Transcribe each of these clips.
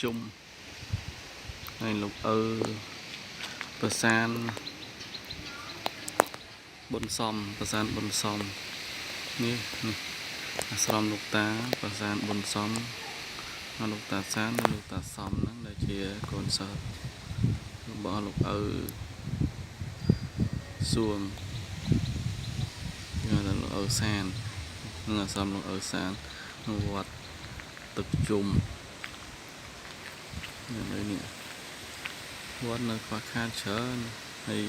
ជុំហើយលោកឪប្រសានបុណ្យសំប្រសានបុណ្យសំនេះនេះអាស្រមលោកតាប្រសានបុណ្យសំហើយលោកតាសាននិងលោកតាសំហ្នឹងដែលជាកូនសិស្សរបស់លោកឪសួងគេហៅថាលោកឪសាននិងអាស្រមលោកឪសាននៅវត្តទឹកជុំនៅនេះវត្តនៅខ្វះខាតច្រើនហើយ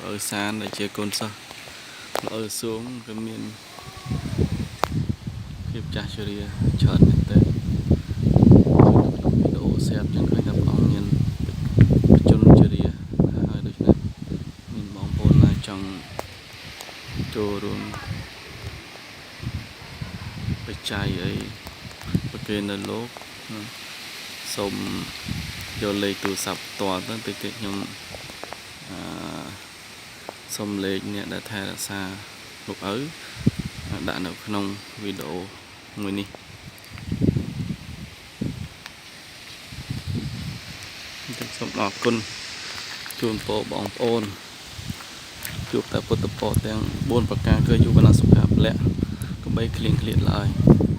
លោកឪសានដែលជាកូនសិស្សលោកឪសួងក៏មានភាពចាស់ជរាច្រើនមែនទែនក្នុងវីដេអូស្រាប់ចឹងឃើញថាព្រះអង្គមានជនជរាហើយដូច្នេះមានបងប្អូនណាចង់ចូលរួមបច្ច័យអីប្រគេននៅលោកណាសូមយកលេខទូរស័ព្ទផ្ទាល់ទៅតិចតិចខ្ញុំអឺសូមលេខអ្នកដែលថែរក្សាលោកឪដាក់នៅក្នុងវីដេអូមួយនេះអញ្ចឹងសូមអរគុណជូនពរបងប្អូនជួបតែពុទ្ធពរទាំង4ប្រការគឺយុវនសុខៈពលៈកុំបីឃ្លៀងឃ្លាតឡើយ។